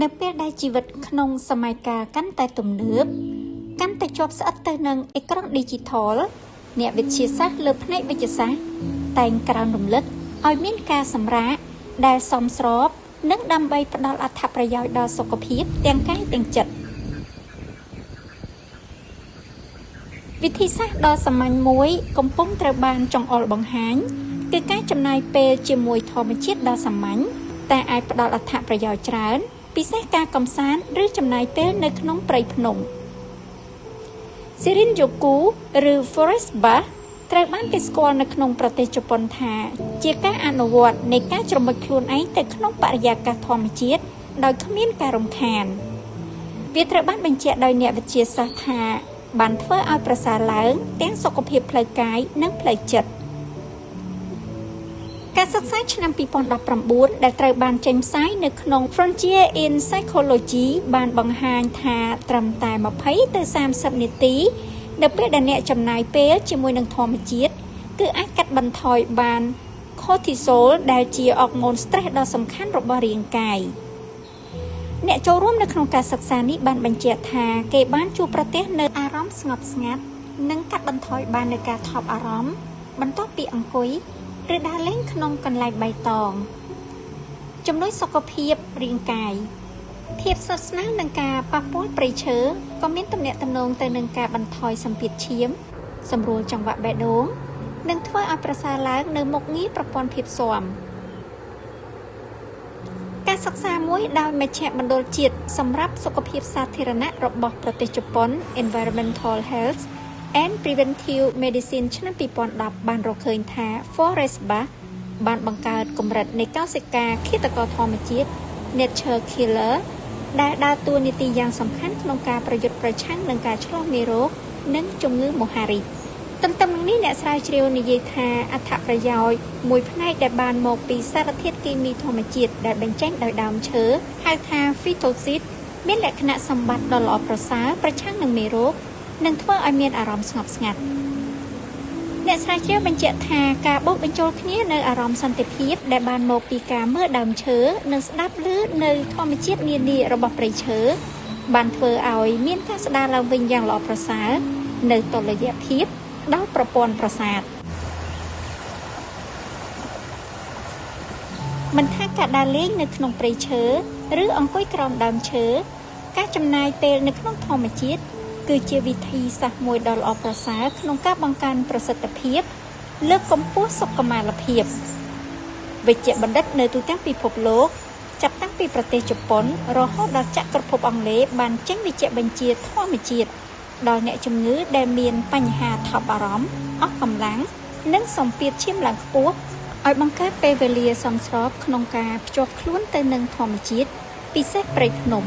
នៅពេលដែលជីវិតក្នុងសម័យកាលកាន់តែទំនើបកាន់តែជាប់ស្អិតទៅនឹងអេក្រង់ឌីជីថលអ្នកវិទ្យាសាស្ត្រលើផ្នែកវិទ្យាសាស្ត្រតែងក្រើនរំលឹកឲ្យមានការសម្រាកដែលសមស្របនិងដើម្បីផ្ដល់អត្ថប្រយោជន៍ដល់សុខភាពទាំងកាយទាំងចិត្តវិធីសាស្ត្រដ៏សាមញ្ញមួយកំពុងត្រូវបានចង្អុលបង្ហាញគឺការចំណាយពេលជាមួយធម្មជាតិដ៏សាមញ្ញតែអាចផ្ដល់អត្ថប្រយោជន៍ច្រើនពិសេសការកម្សាន្តឬចំណាយពេលនៅក្នុងព្រៃភ្នំ Shinrin-yoku ឬ Forest Bath ត្រូវបានគេស្គាល់នៅក្នុងប្រទេសជប៉ុនថាជាការអនុវត្តនៃការជ្រមុជខ្លួនឯងទៅក្នុងបរិយាកាសធម្មជាតិដោយគ្មានការរំខានវាត្រូវបានបញ្ជាក់ដោយអ្នកវិទ្យាសាស្ត្រថាបានធ្វើឲ្យប្រសើរឡើងទាំងសុខភាពផ្លូវកាយនិងផ្លូវចិត្តការសិក្សាឆ្នាំ2019ដែលត្រូវបានចេញផ្សាយនៅក្នុង Frontier in Psychology បានបង្ហាញថាត្រឹមតែ20ទៅ30នាទីនៅពេលដែលអ្នកចំណាយពេលជាមួយនឹងធម្មជាតិគឺអាចកាត់បន្ថយបាន cortisol ដែលជាអរម៉ូនស្ត្រេសដ៏សំខាន់របស់រាងកាយអ្នកចូលរួមនៅក្នុងការសិក្សានេះបានបញ្ជាក់ថាគេបានជួបប្រទះនៅអារម្មណ៍ស្ងប់ស្ងាត់និងកាត់បន្ថយបាននូវការថប់អារម្មណ៍បន្ទាប់ពីអង្គុយឬដើរលេងក្នុងកន្លែងបៃតងជំនួយសុខភាពរាងកាយភាពស្និទ្ធស្នាលនឹងការប៉ះពាល់ព្រៃឈើក៏មានទំនាក់ទំនងទៅនឹងការបន្ថយសម្ពាធឈាមសម្រួលចង្វាក់បេះដូងនិងធ្វើឲ្យប្រសើរឡើងនៅមុខងារប្រព័ន្ធភាពស៊ាំការសិក្សាមួយដោយមជ្ឈមណ្ឌលជាតិសម្រាប់សុខភាពសាធារណៈរបស់ប្រទេសជប៉ុន Environmental Health and Preventive Medicine ឆ្នាំ2010បានរកឃើញថា Forest Bath បានបង្កើតកម្រិតនៃកោសិកាឃាតករធម្មជាតិ Nature Killer ដែលដើរតួនាទីយ៉ាងសំខាន់ក្នុងការប្រយុទ្ធប្រឆាំងនឹងការឆ្លងមេរោគនិងជំងឺមហារីកទន្ទឹមនឹងនេះអ្នកស្រាវជ្រាវនិយាយថាអត្ថប្រយោជន៍មួយផ្នែកដែលបានមកពីសារធាតុគីមីធម្មជាតិដែលបញ្ចេញដោយដើមឈើហៅថា Phytoncide មានលក្ខណៈសម្បត្តិដ៏ល្អប្រសើរប្រឆាំងនឹងមេរោគនិងធ្វើឲ្យមានអារម្មណ៍ស្ងប់ស្ងាត់អ្នកស្រាវជ្រាវបញ្ជាក់ថាការបូកបញ្ចូលគ្នានៅអារម្មណ៍សន្តិភាពដែលបានមកពីការមើលដើមឈើនិងស្ដាប់ឮនៅធម្មជាតិនានារបស់ព្រៃឈើបានធ្វើឲ្យមានការស្ដារឡើងវិញយ៉ាងល្អប្រសើរនៅតុល្យភាពដល់ប្រព័ន្ធប្រសាទមិនថាការដើរលេងនៅក្នុងព្រៃឈើឬអង្គុយក្រោមដើមឈើការចំណាយពេលនៅក្នុងធម្មជាតិគឺជាវិធីសាស្ត្រមួយដ៏ល្អប្រសើរក្នុងការបង្កើនប្រសិទ្ធភាពលើកកម្ពស់សុខុមាលភាពវេជ្ជបណ្ឌិតនៅទូទាំងពិភពលោកចាប់តាំងពីប្រទេសជប៉ុនរហូតដល់ចក្រភពអង់គ្លេសបានចេញវេជ្ជបញ្ជាធម្មជាតិដល់អ្នកជំងឺដែលមានបញ្ហាថប់អារម្មណ៍អស់កម្លាំងនិងសម្ពាធឈាមឡើងខ្ពស់ឲ្យបង្កើតពេលវេលាសមស្របក្នុងការភ្ជាប់ខ្លួនទៅនឹងធម្មជាតិពិសេសព្រៃភ្នំ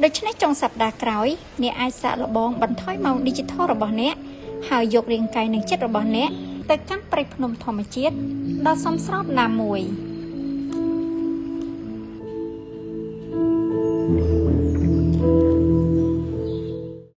ដូច្នេះចុងសប្តាហ៍ក្រោយអ្នកអាចសាកល្បងបន្ថយម៉ោងឌីជីថលរបស់អ្នកហើយយករាងកាយនិងចិត្តរបស់អ្នកទៅកាន់ព្រៃភ្នំធម្មជាតិដ៏សមស្របណាមួយ។